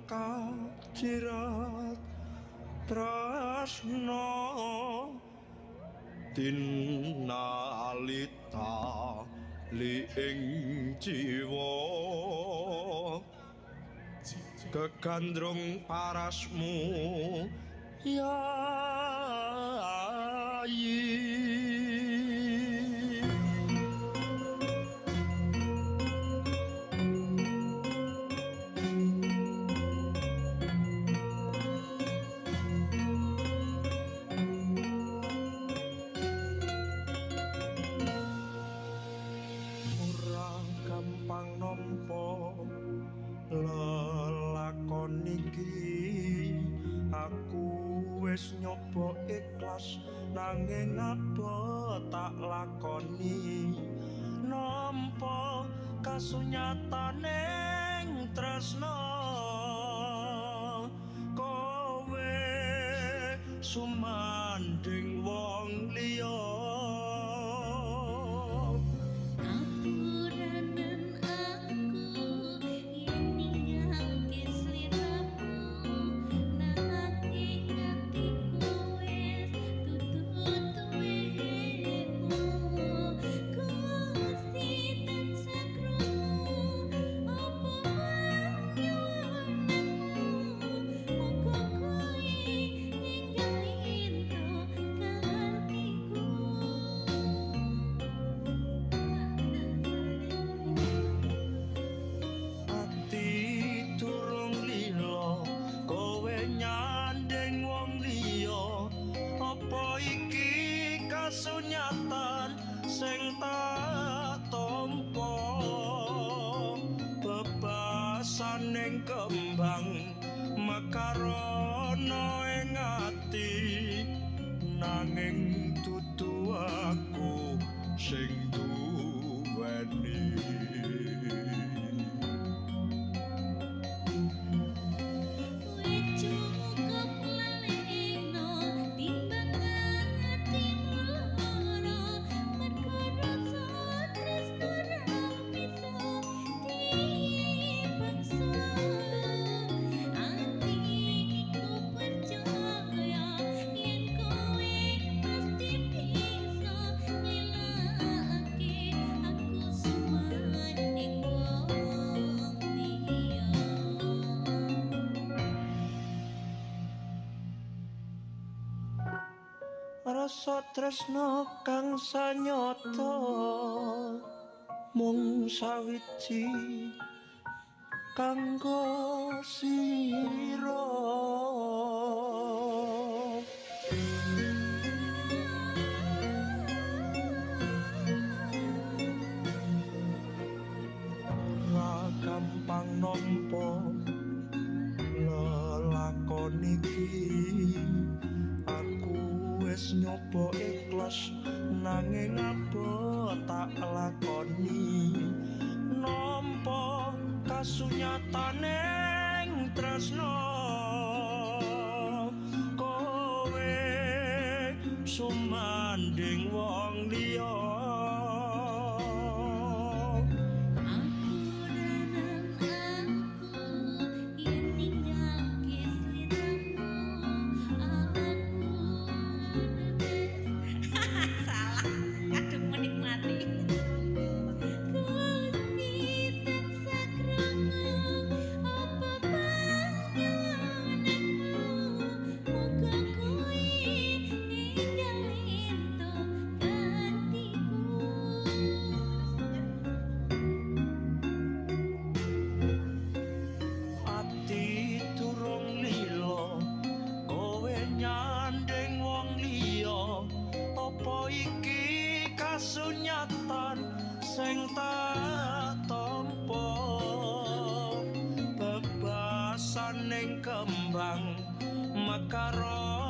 Kajirat tresna tinalita li ing jiwa kegandrung parasmu yayi. Gampang nampa lelakon iki, aku wis nyoba ikhlas nanging apa tak lakoni nampa kasunyataning tresna kowe sumandhing wong liya. Apa iki kasunyatan sing tak tampa bebasaning kembang mekarana ing ati nanging dudu aku sing duweni. Rasa tresna kang sanyata mung sawiji kanggo sira. Ora gampang nampa lelakon iki, aku wis nyoba ikhlas nanging apa tak lakoni nampa kasunyataning tresna kowe sumandhing wong liya. Apa iki kasunyatan sing tak tampa bebasaning kembang mekarana